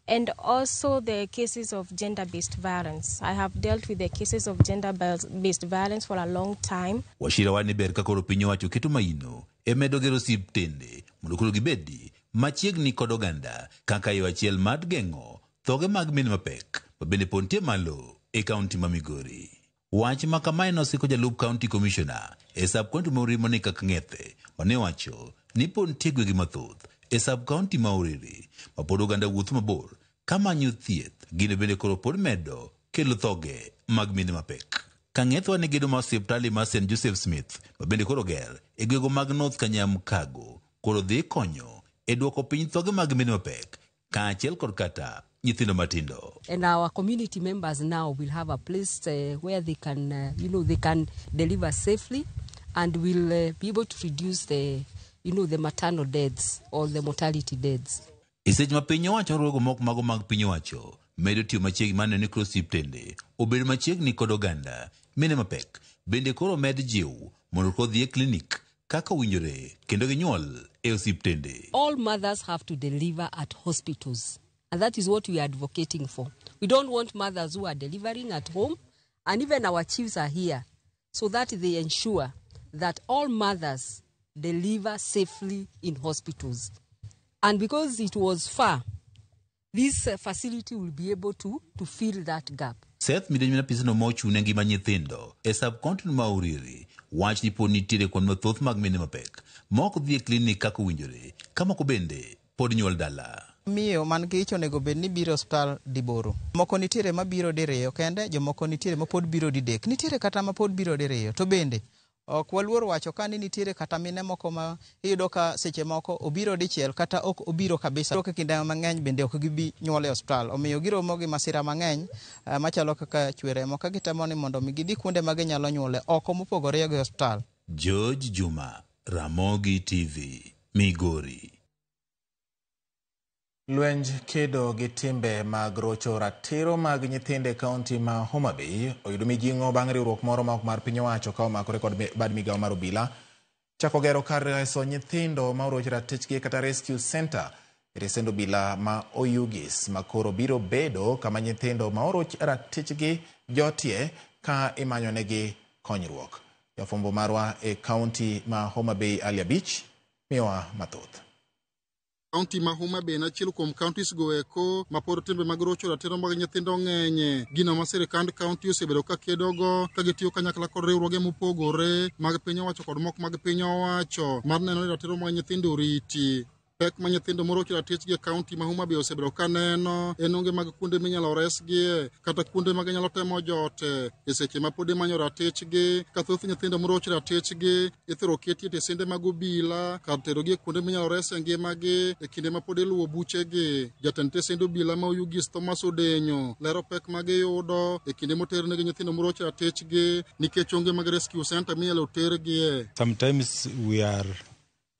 and also the cases of gender-based violence. I have dealt with the cases of gender-based violence for a long time.
Wachira wani ber ka koro piny owacho keto maino e medo gero osiptende mondo koro gibedi machiegni kod oganda kaka yo achiel mar geng'o thoge mag mine mapek ma bende pod nitie malo e kaunti ma Migori. Wach ma kamae nosiko jalup county commissioner e sub county ma Uriri Monica Kang'ethe mane owacho ni pod nitie gwenge mathoth e sub county ma Uriri ma pod oganda wuotho mabor kamanyo thieth gino bende koro pod medo kelo thoge mag mine mapek. Kang'ethe wane gedo mar osiptal mar St Joseph Smith ma bende koro ger e gwenge mag North Kanyamkago koro dhi konyo e duoko piny thoge mag mine mapek kaachiel kod kata nyithindo matindo.
And our community members now will have a place where they can, they can deliver safely and will be able to reduce the maternal deaths or the mortality deaths.
E seche ma piny owacho riwruoge moko mago mag piny owacho medo tiyo machiegni mar neno ni koro osiptende obedo machiegni kod oganda mine mapek bende koro med jiw mondo koro dhi e klinik kaka owinjore kendo ginyuol e osiptende.
All mothers have to deliver at hospitals, and that is what we are advocating for. We don't want mothers who are delivering at home, and even our chiefs are here so that they ensure that all mothers deliver safely in hospitals. And because it was far, this facility will be able to fill that gap.
Seth Midenyo na apisano ma ochung' ne ngima nyithindo e sub county ma Uriri wach ni pod nitiere kwan mathoth mag mine mapek ma ok dhi e klinik kaka owinjore ka moko bende pod nyuol dala.
Miyo man gi ich onego bed ni biro e osiptal diboro. Moko nitiere mabiro diriyo kende, jomoko nitiere mapod biro didek. Nitiere kata mapod biro diriyo. To bende ok waluor wacho ka ni nitiere kata mine moko ma iyudo ka seche moko obiro dichiel kata ok obiro kabisa. Iyudo ka kinde mang'eny bende ok gibi nyuol e osiptal. Omiyo giromo gi masira mang'eny machalo kaka chwer remo ka gitemo ni mondo mi gidhi kuonde ma ginyalo nyuole oko mopogore gi osiptal.
George Juma, Ramogi TV, Migori.
Lwenj kedo gi timbe mag rocho ratiro mag nyithindo e kaunti ma Homa Bay oyudo mijing'o bang' riwruok moro ma ok mar piny owacho ka omakore kod bad migawo mar obila chako gero kar reso nyithindo ma oroch ratichgi kata rescue center e tesend obila ma Oyugis ma koro biro bedo kama nyithindo ma oroch ratichgi jotie ka imanyonegi konyruok. Jafwambo marwa e kaunti ma Homa Bay Ali Abich miyowa mathoth.
Kaunti ma Homa Bay en achiel kuom counties go eko ma pod timbe mag rocho ratiro mag nyithindo ng'enye. Gino ma sirikand kaunti osebedo ka kedogo ka gitiyo kanyakla kod riwruoge mopogore mag piny owacho kod moko mag piny owacho mar neno ni ratiro mag nyithindo oriti. Pek ma nyithindo morocho ratichgi e kaunti ma Homa Bay osebedo ka neno en onge mag kuonde minyalo resgie kata kuonde ma ginyalo temo jote e seche ma pod imanyo ratichgi ka thoth nyithindo morocho ratichgi ithoro keti e tesende mag obila kar terogi e kuonde minyalo res e ngimagi e kinde ma pod iluwo buchegi. Jatend tesend obila ma Oyugis Thomas Odenyo lero pek ma giyudo e kinde moternegi nyithindo morocho ratichgi nikech onge mag rescue center minyalo tergie.
Sometimes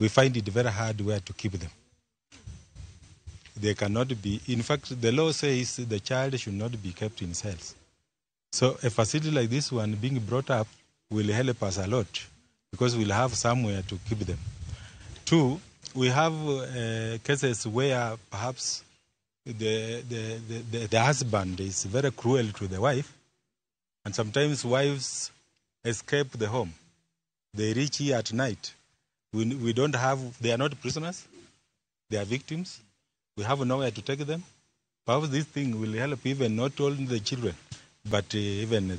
we find it very hard where to keep them. They cannot be, in fact, the law says the child should not be kept in cells. So a facility like this one being brought up will help us a lot because we'll have somewhere to keep them. Two, we have cases where perhaps the husband is very cruel to the wife, and sometimes wives escape the home. They reach here at night. We don't have, they are not prisoners, they are victims. We have nowhere to take them. Perhaps this thing will help even not only the children, but even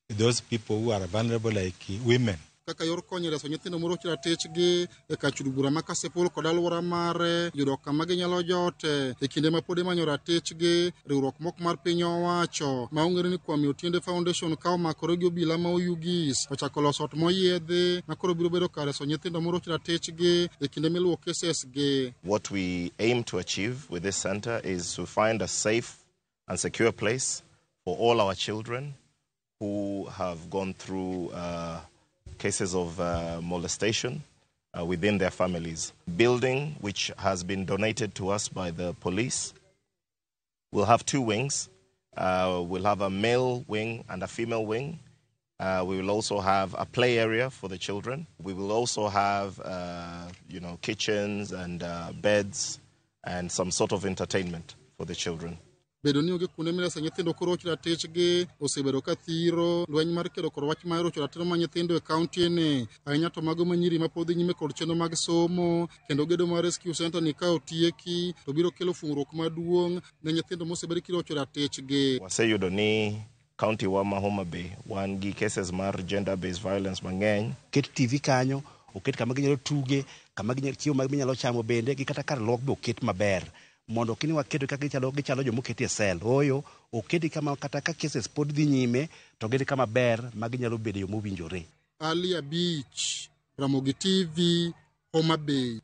those people who are vulnerable like women.
Kaka yor konyo reso nyithindo morocho ratichgi e kar chudo bura ma Kasipul kod alwora mare yudo kama ginyalo jote e kinde ma pod imanyo ratichgi. Riwruok moko mar piny owacho ma ong'ere ni Kwame Otiende Foundation ka omakore gi obila ma Oyugis ochako loso ot moyiedhi ma koro biro bedo kar reso nyithindo morocho ratichgi e kinde miluwo cases gi.
What we aim to achieve with this center is to find a safe and secure place for all our children who have gone through cases of molestation within their families. Building, which has been donated to us by the police, will have two wings. We'll have a male wing and a female wing. We will also have a play area for the children. We will also have, kitchens and beds and some sort of entertainment for the children.
Bedo ni onge kuonde mirese nyithindo korocho ratichgi osebedo ka thiro lweny mar kedo kod wach mar rocho ratiro mar nyithindo e kaunti ni, ahinya to mago ma nyiri ma pod dhi nyime kod chenro mag somo kendo gedo mar rescue center ni ka otieki to biro kelo fungruok maduong' ne nyithindo mosebed kirocho ratichgi.
Waseyudo ni kaunti wa ma Homa Bay wan gi cases mar gender based violence mang'eny.
Ket TV kanyo, oket kama ginyalo tuge, kama ginyalo chiemo ma ginyalo chamo bende, gi kata kar luok be oket maber. Mondo kini waketo kaka gichalo jomoketi e sel. Ooyo, oketi kama kata ka cases pod dhi nyime, to gin kama ber ma ginyalo bedo e yo mowinjore.
Ali Abich, Ramogi TV, Homa Bay.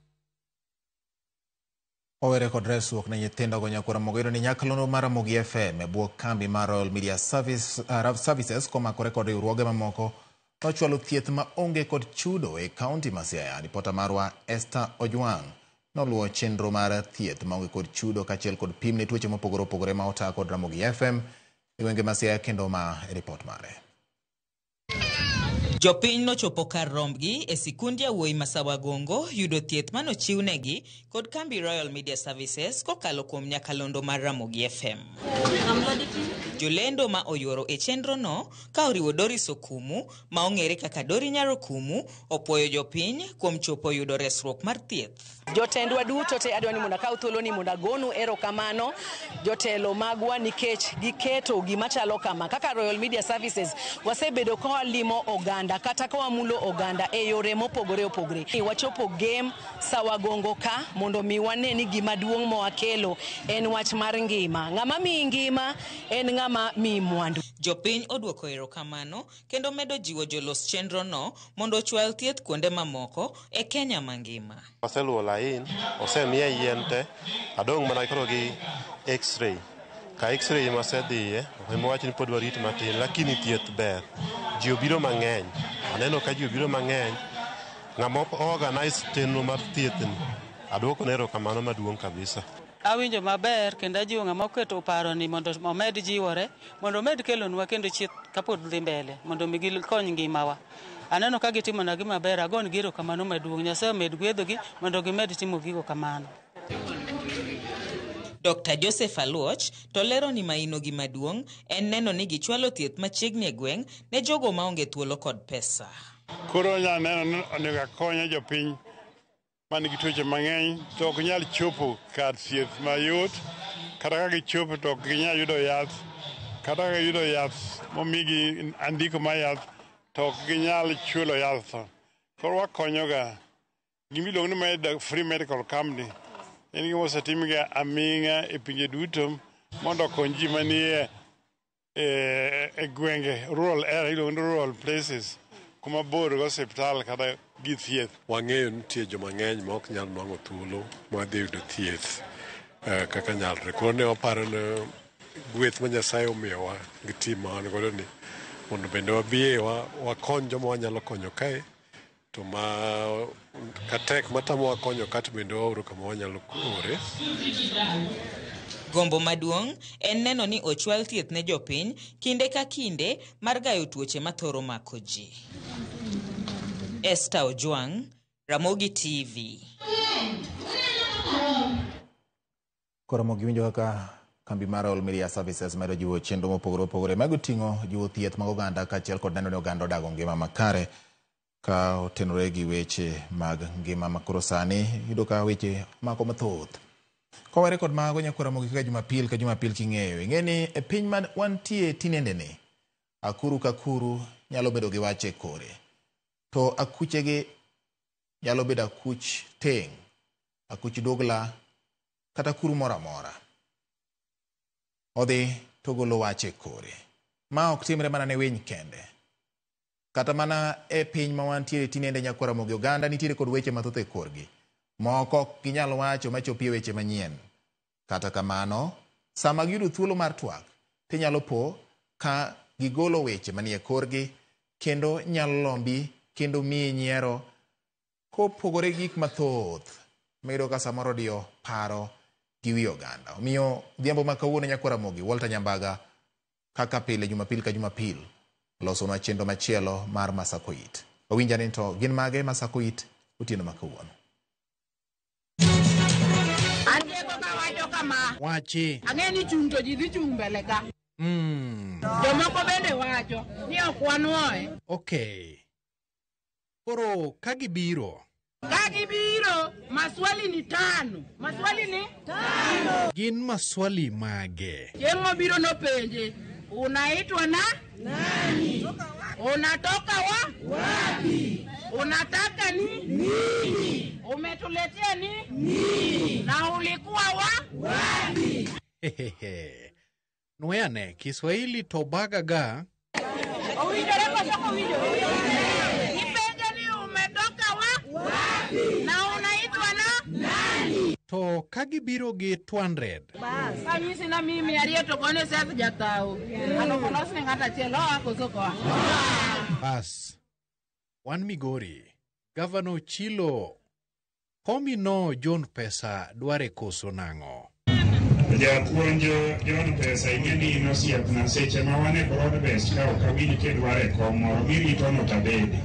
Owere kod resruok ne nyithindo go nyakwar Ramogi yudo ni nyakalondo mar Ramogi FM e bwo kambi mar Royal Media Services komakore kod riwruoge mamoko nochwalo thieth ma onge kod chudo e kaunti ma Siaya. Ripota marwa Esther Ojwang' noluwo chenro mar thieth maonge kod chudo kaachiel kod pim ne tuoche mopogore opogore ma otaa kod Ramogi FM e gwenge ma Siaya kendo ma e ripot mare.
Jopiny nochopo kar rombgi e sikund yawuoyi ma Sawagongo yudo thieth manochiwnegi kod kambi Royal Media Services kokalo kuom nyakalondo mar Ramogi FM. Jolendo ma oyuoro e chenrono ka oriwo Doris Okumu ma ong'ere kaka Dori Nyarokumu opuoyo jopiny kuom chopo yudo resruok mar thieth.
Jotendwa duto te adwa ni mondo akaw thuolo ni mondo agonu erokamano jotelo magwa nikech giketo gima chalo kama. Kaka Royal Media Services wasebedo ka walimo oganda kata ka wamulo oganda e yore mopogore opogore. Wachopo Gem Sawagongo ka mondo mi wane ni gima duong' mowakelo en wach mar ngima. Ng'ama miyi ngima en ng'ama miyi mwandu.
Jopiny oduoko erokamano kendo medo jiwo jolos chenrono mondo ochwal thieth kuonde mamoko e Kenya mangima.
Aseluwo lain, osemiya yien te, adong' mana koro gi x-ray. Ka x-ray masedhiye, ema wach ni pod warit matin, lakini thieth ber. Ji obiro mang'eny, aneno ka ji obiro mang'eny. Ng'ama organize chenro mar thieth ni, aduoko ne erokamano maduong' kabisa.
Awinjo maber kendo ajiwo ng'ama oketo paro ni mondo omed jiwore mondo omed kelonwa kendo chieth kapod dhi mbele mondo mi gikony ngimawa. Aneno ka gitimona gima ber, agonegi erokamano maduong'. Nyasaye omed gwedhogi mondo gimed timo gigo kamano.
Dr. Joseph Aluoch to lero ni maino gimaduong' en neno ni gichwalo thieth machiegni e gweng' ne jogo maonge thuolo kod pesa.
Koro nya neno ni onego akonyo jopiny
Man gi tuoche mang'eny to ok nyal chopo kar thieth mayot, kata ka gichopo to ok ginyal yudo yath, kata ka giyudo yath momigi andiko mar yath to ok ginyal chulo yath. Koro wakonyoga gimiluongo ni free medical company en gima osetimga aming'a e pinje duto mondo okony ji manie e gwenge rural area iluongo ni rural places kuma bor gi osiptal kata gi thieth.
Wang'eyo ni nitie joma ng'eny ma ok nyal nwang'o thuolo mar dhi yudo thieth kaka nyalre. Koro ne waparo ni gweth ma Nyasaye omiyowa gi tim ma wan godo ni mondo bende wabiye wakony joma wanyalo konyo kae to ma katek matamowa konyo ka to bende waoro kama wanyalo ore.
Gombo maduong' en neno ni ochwal thieth ne jopiny kinde ka kinde mar gayo tuoche mathoro mako ji. Esther Ojwang', Ramogi TV.
Koro mogi winjo kaka kambi mar All Media Services medo jiwo chenro mopogore opogore mago ting'o jiwo thieth mag oganda kaachiel kod neno ni oganda odago ngima makare ka otenore gi weche mag ngima ma koro sani iyudo ka weche mako mathoth. Kowere kod mago nyakwar Ramogi kaka Jumapil ka Jumapil king'eyo, ing'e ni e piny ma wantie tinendeni, akuru ka akuru nyalo bedo gi wach e kore. To akuchegi nyalo bedo akuch teng', akuch dugla, kata akuru moro amora. Odhi to ogolo wach e kore. Ma ok timre mana ne winy kende. Kata mana e piny ma wantiere tinende nyakwar Ramogi oganda nitiere kod weche mathoth e korgi. Moko ok ginyal wacho machopi e weche manyien. Kata kamano, sama giyudo thuolo mar twak, tinyalo po ka gigolo weche manie korgi kendo nyalo lombi kendo miyi nyiero kopogore gi gik mathoth miyudo ka samoro diyo paro gi wi oganda. Omiyo odhiambo ma kawuono nyakwar Ramogi, Walter Nyambaga kaka pile Jumapil ka Jumapil olosonwa chenro machielo mar Masakoit. Wawinj ane to gin mage Masakoit otieno ma kawuono.
Atieko kawacho kama.
Wachi.
Ang'e ni chung' to ji dhi chung' mbele ka. Jomoko bende wacho ni ok wanwoye.
Okay. Koro ka gibiro.
Ka gibiro, maswali ni tano. Maswali ni? Tano.
Gin maswali mage?
Chieng' mobiro nopenje, unaitwa na? Nani? Unatoka wa? Wapi? Unataka ni? Nini? Umetuletea ni? Nini? Na ulikuwa wa? Wapi?
Hehehe. Nweyane, Kiswahili to bagaga.
Owinjore koso ok owinjore? Ipenje ni umetoka wa? Wapi? Na unaitwa na? Nani?
To ka gibiro gi 200.
Bas. Kanyisi na mimi ariyo to gone Seth Jathau. Ano kolos ne ng'ato achiel oa koso ok oa?
Bas. Wan Migori. Gavana Ochilo komi no John Pesa dware koso nang'o?
Japuonj John Pesa ing'e ni in osiepna seche ma wan e broadbest ka ok awinj kidwaro e kom moro mirito no tabede.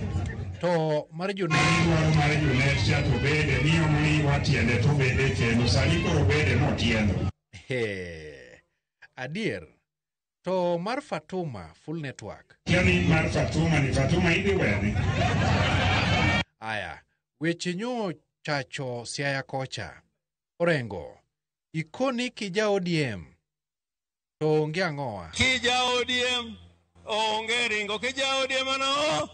To mar Junet.
Idwaro mar Junet cha to bede ni omo iwa tiende to bede kendo sani koro bede motiendo.
He. Adier. To mar Fatuma full network.
Kia ni mar Fatuma ni Fatuma idhi wene.
Aya, weche nyo chacho Siaya kocha. Orengo, ikoni kija ODM to onge ang'owa.
Kija ODM onge ringo, kija ODM ano?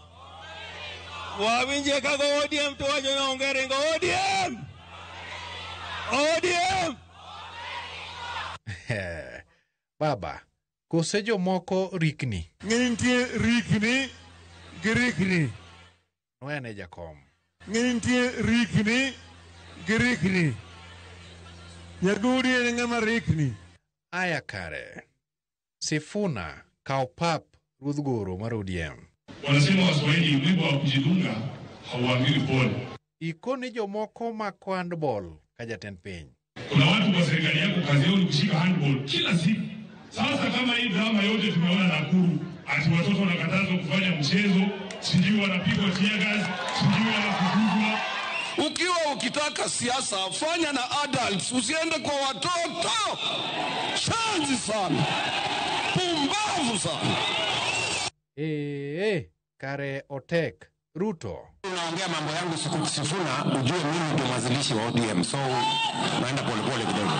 Wawinje kago ODM to wacho ni onge ringo. ODM! ODM!
Baba, kose jomoko rikni.
Ng'e nitie rikni gi rikni.
Nweyane jakom.
Ng'e nitie rikni gi rikni. Nyagudi en ng'ama rikni.
Aya kare. Sifuna kaw pap ruodh goro mar ODM.
Wanasema Waswahili, mwiba wa kujidunga hauambiwi pole.
Ikoni jomoko mako handball ka jatend piny.
Kuna watu kwa serikali yako kazi yao ni kushika handball kila siku. Sasa kama hii drama yote tumeona Nakuru, ati watoto wanakatazwa kufanya mchezo, sijui wanapigwa tear gas, sijui wanafukuzwa.
Ukiwa ukitaka siasa fanya na adults, usiende kwa watoto. Shanzi sana, pumbavu sana.
Ee, kare otek. Ruto.
Unaongea mambo yangu Sifuna, ujue mimi ndio mwanzilishi wa ODM, so naenda polepole kidogo.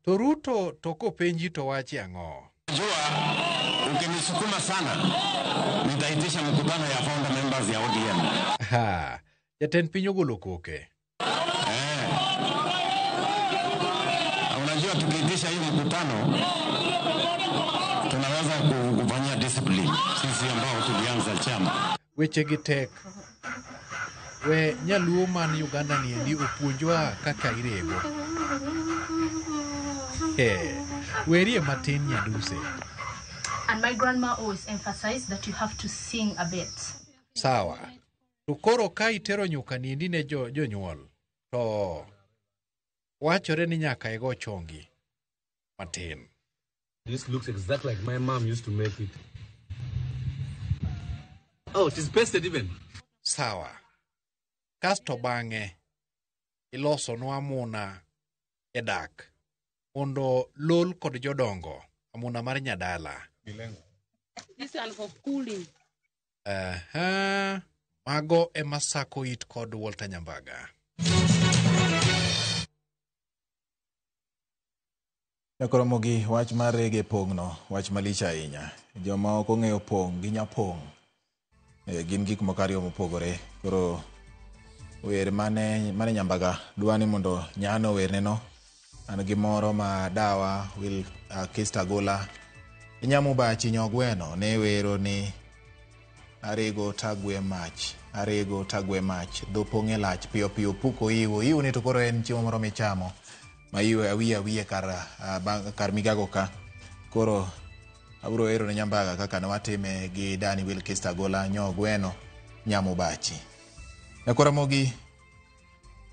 To Ruto to kopenji to wachi ang'o?
Jua ukinisukuma sana nitaitisha mkutano ya founder members ya ODM.
Ha, jatend piny ogolo koke.
Unajua tukiitisha hii mkutano tunaweza kufanyia discipline sisi ambao tulianza chama.
Weche gi tek. We nyaluo man Uganda niendi opuonjwa kaka irego. Werie matin nyaduse.
And my grandma always emphasized that you have to sing a bit.
Sawa. To koro ka itero nyuka niendi ne jonyuol, to wachore ni nyaka igo chongi matin.
This looks exactly like my mom used to make it. Oh, it is pasted even.
Sawa. Kasto bang'e ilosonwa amuna e dak mondo lol kod jodongo, amuna mar nyadala.
This one for cooling.
Mago ema sako it kod Walter Nyambaga.
Nyakoromogi wach mar rege pong'no, wach malich ahinya. Joma ok ong'eyo pong' gi nyapong'. Gin gik moko ariyo mopogore. Koro wer mane Nyambaga dwa ni mondo nyano werneno. An gi moro ma dawa Will Kistagola Nyamu bachi nyogweno ne wero ni arego tagwe mach, arego tagwe mach, dho pong'e lach piyo piyo puko iwo. Iwo ni to koro en chiemo moro michamo ma iwe awiye awiye kar migago ka. Koro abiro ero ne Nyambaga kaka ne watime gi Dani Will Kistagola nyogweno nyamu bachi. Nyakoramogi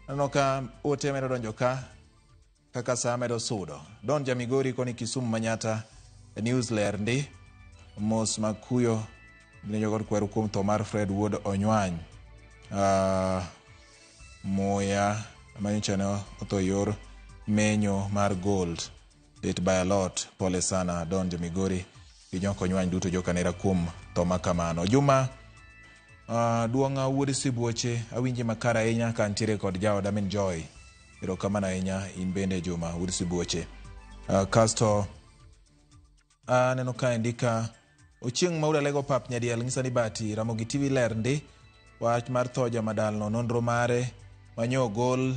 aneno ka ote medo donjo ka kaka saa medo sudo. Don Jamigori koni Kisumu Manyata news ler ndi mos makuyo ne kod kweru kuom tho mar Fred Wuod Onywany. Moya manyocha ne otho yor menyo mar gold date by a lot. Pole sana Don Jamigori gi jok Onywany duto jokanera kuom tho makamano. Juma duong'a wuod Sibuoche awinji makare ahinya ka antiere kod jaoda min Joy. Erokamano ahinya in bende Juma wuod Sibuoche. Kasto aneno ka indika Ochieng' Maura Lego Pap Nyadiel ng'isa ni bati Ramogi TV ler ndi wach mar tho jamadalno nonro mare manyo gol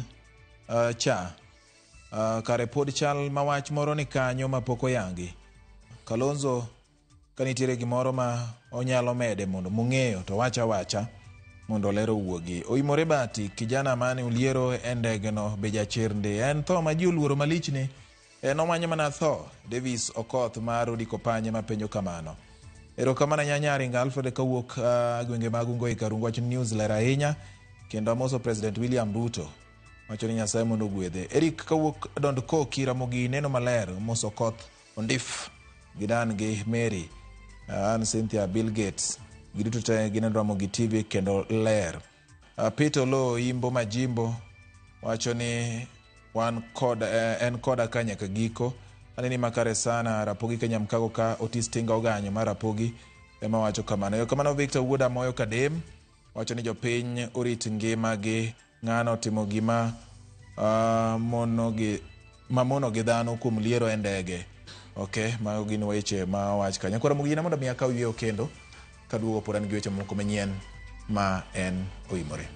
cha kare pod chal ma wach moro ni kanyo mapok oyangi. Kalonzo ka nitiere gimoro ma onyalo mede mondo mong'eyo to wacha wacha mondo oler owuogi. Oimore bati kijana mane uliero e ndegeno be jachir ndi en tho ma ji oluoro malich ni en omanyo mana tho. Davis Okoth mar Odiko Panye mapenjo kamano. Erokamano Nyanyaringa Alfred kawuok gwenge mag Ungoi Karungu wacho news ler ahinya kendo amoso President William Ruto wacho ni Nyasaye mondo ogwedhe. Eric kawuok Dond Koki Ramogi neno maler moso Okoth Ondif gi Dan gi Mary an Cynthia Bill Gates giduto te gineno Ramogi TV kendo ler. Peter Oloo Imbo Majimbo wacho ni wan kod en koda ka nyaka giko. Aneni makare sana Rapogi Kenya Mkago ka Otis Tinga Oganyo mar Rapogi ema wacho kamano. Yo kamano Victor Wuoda Moyo Kadem wacho ni jopiny orit ngima gi ng'ano timo gima mamono gi dhano kuom liero e ndege. Okay, mago gin weche ma wach kanyo. Koro mugina mondo mi akaw yweyo kendo kaduogo pod an gi weche moko manyien ma en oimore.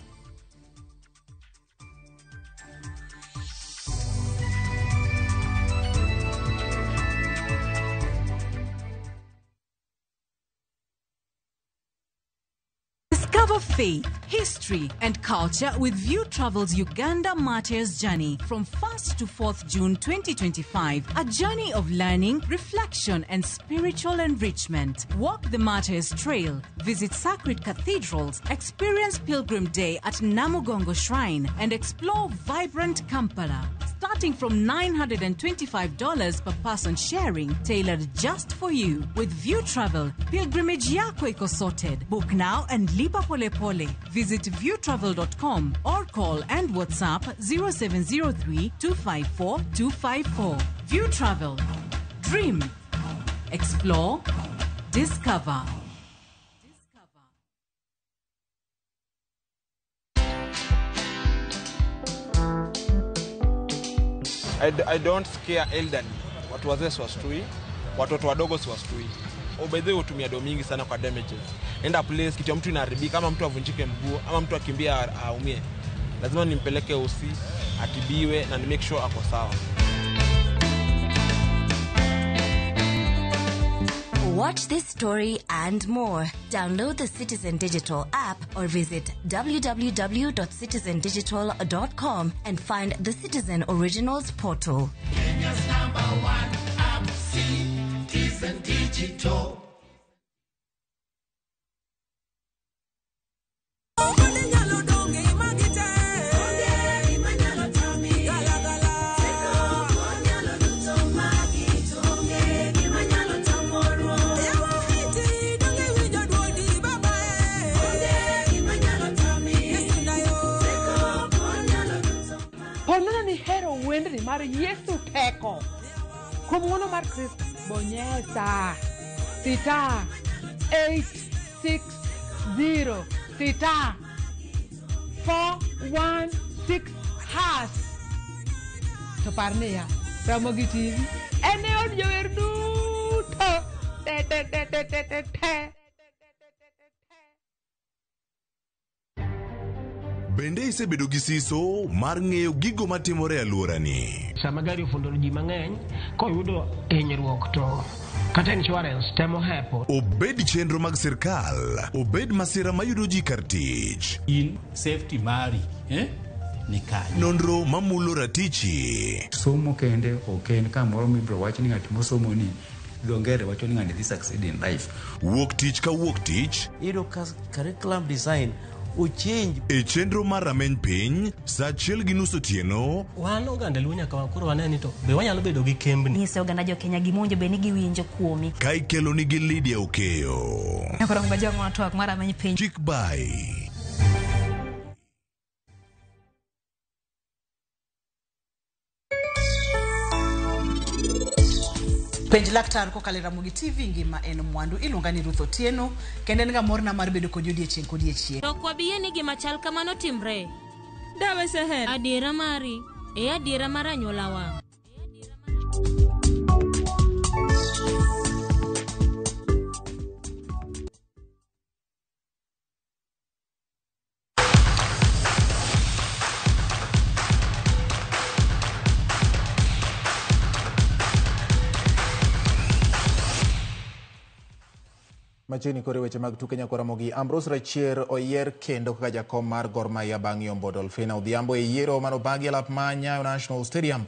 Discover faith, history, and culture with View Travel's Uganda Martyrs Journey from 1st to 4th June 2025. A journey of learning, reflection, and spiritual enrichment. Walk the Martyrs Trail, visit sacred cathedrals, experience Pilgrim Day at Namugongo Shrine, and explore vibrant Kampala. Starting from $925 per person sharing, tailored just for you. With View Travel, pilgrimage yako iko sorted. Book now and lipa pole pole. Visit viewtravel.com or call and WhatsApp 0703 254 254. View Travel. Dream. Explore. Discover.
I don't scare elderly. Watu wazee siwastui, watoto wadogo siwastui. By the way, hutumia do mingi sana kwa damages. Enda place kitu ya mtu inaharibika, ama mtu avunjike mguu, ama mtu akimbia aumie. Lazima nimpeleke hosi, atibiwe na ni make sure ako sawa.
Watch this story and more. Download the Citizen Digital app or visit www.citizendigital.com and find the Citizen Originals portal.
Kenya's number one app, Citizen Digital.
Nihero wendni mar Yesu teko kuom ng'wono mar Kristo. Bonyesa sita 860 sita 416 hash. To par niya, Ramogi TV en e od jower duto te te te te te te te.
Bende isebedo gi siso mar ng'eyo gigo matimore e alworani?
Sama gari ofundo ji mang'eny, koyudo hinyruok to kata insurance temo hepo.
Obed chenro mag sirkal, obed masira mayudo ji kar tich.
In safety mari, ni kanye.
Nonro mamulo ratichi.
Somo kende ok en kamoro mibiro wach ni ng'at mosomo ni dho ngere wacho ni ng'ani dhi succeed in life.
Wuok tich ka wuok tich.
Iyudo ka curriculum design ochange.
E chenro mar rameny piny, saa 1:30 otieno.
Wan oganda Luo nyaka koro wane ni to be wanyalo bedo gi kembni.
Nyiso oganda jo Kenya gima owinjo bed ni giwinjo kuomi.
Ka ikelo nigi Lydia Okeyo.
Nyakoro ngajong twak mar rameny piny.
Chik bai.
Penj laktar kokalo e Ramogi TV ngima en mwandu. Iluonga ni Ruth Otieno kendo en ga morna mar bedo kodi odiechieng' kodiechieng'.
To ok wabi ni gima chal kamano timre.
Dawe Seher.
Adiera mari, e adiera mar anyuolawa.
Machiegni kore weche mag tuke nyakwa Ramogi. Ambrose Rachier oyier kendo kaka jakom mar Gor Mahia bang' yombo Dolphina Odhiambo e yiero manobagi e lap ma Nyayo National Stadium.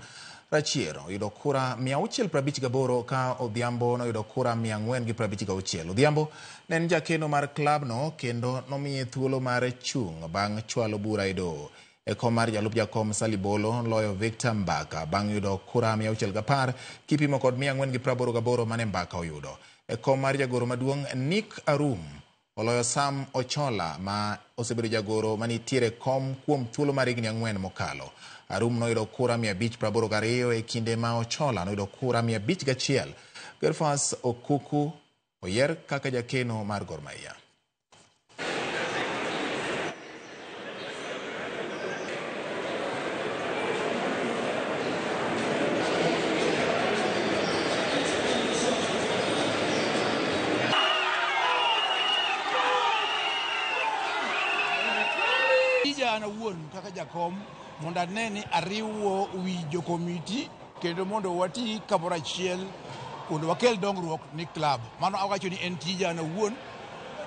Rachier oyudo kura 658 ka Odhiambo noyudo kura 456. Odhiambo ne en jakeno mar klabno kendo nomiye thuolo mar chung' bang' chwalo bura e doho. E kom mar jalup jakom Sally Bolo loyo Victor Mbaka bang' yudo kura 610 kipimo kod 488 mane Mbaka oyudo. E kom mar jagoro maduong' Nick Arum oloyo Sam Ochola ma osebedo jagoro manitiere kom kuom thuolo mar higni 4 mokalo. Arum noyudo kura 582 e kinde ma Ochola noyudo kura 501. Gerfas Okuku oyier kaka jakeno mar Gor Mahia.
An awuon kaka jakom mondo ane ni ariwo wi jokomiti kendo mondo wati kamoro achiel mondo wakel dongruok ni club. Mano awacho ni en tija an awuon,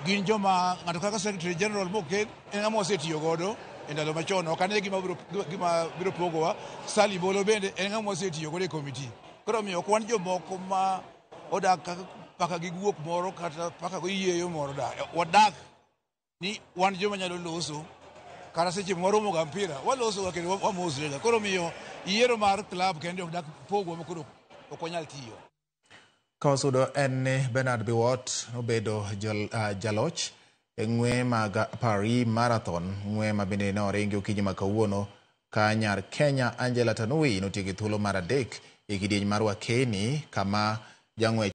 gin joma ng'ato kaka Secretary General moket en ng'ama wasetiyo godo e ndalo machon, ok ane gima biro pogowa. Sally Bolo bende en ng'ama wasetiyo godo e komiti. Koro omiyo ok wan jomoko ma odak kaka paka gi guok moro kata paka gi yieyo moro wadak ni wan joma nyalo loso. Kata seche mwaromo ga mpira waloso ga kendo wamosre ga. Koro miyo yiero mar club kendo ok dak pogwa ma koro ok wanyal tiyo.
Ka wasudo en ni Bernard Biwott obedo jaloch e ng'we mag Paris Marathon, ng'we ma bende ne oringi okinyi ma kawuono ka nyar Kenya Angela Tanui notieko e thuolo mar 3 e kidieny mar Wakeni kama jang'wech